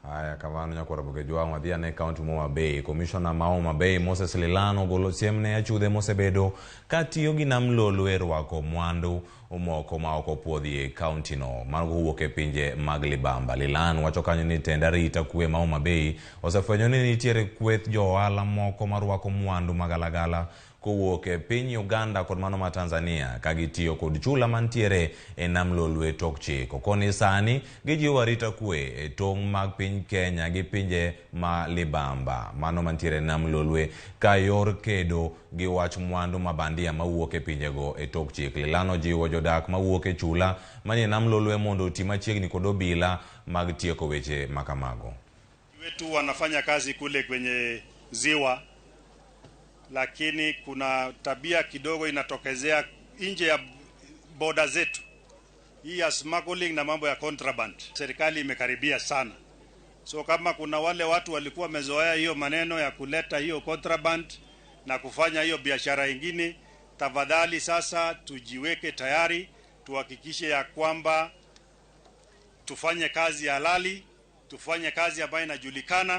Haya, kamano nyakwar Ramogi Jwang' wadhi ane kaunti ma Homa Bay. Komishona ma Homa Bay Moses Lilano ogolo siem ne achudhe mosebedo ka tiyo gi nam Lolwe e rwako mwandu moko ma ok opuodhi e kaunti no. Mago kowuok e pinje mag libamba. Lilan wacho kanyo ni tend arita kwe ma Homa Bay osefwenyo ni nitiere kweth jo ohala moko marwako mwandu magalagala kowuok e piny Uganda kod mano ma Tanzania ka gitiyo kod chula mantiere e nam Lolwe tok chik. Okoni sani gijiwo arita kwe e tong' mag piny Kenya gi pinje ma libamba mano mantiere e nam Lolwe ka yor kedo gi wach mwandu ma bandia mawuok e pinjego e tok chik. Lilano jiwo jodak mawuok e chula manie nam Lolwe mondo oti machiegni kod obila mag tieko weche makamago. Wetu wanafanya kazi kule kwenye ziwa, lakini kuna tabia kidogo inatokezea nje ya boda zetu, hii ya smuggling na mambo ya contraband. Serikali imekaribia sana, so kama kuna wale watu walikuwa wamezoea hiyo maneno ya kuleta hiyo contraband na kufanya hiyo biashara ingine, tafadhali sasa tujiweke tayari, tuhakikishe ya kwamba tufanye kazi halali, tufanye kazi ambayo inajulikana.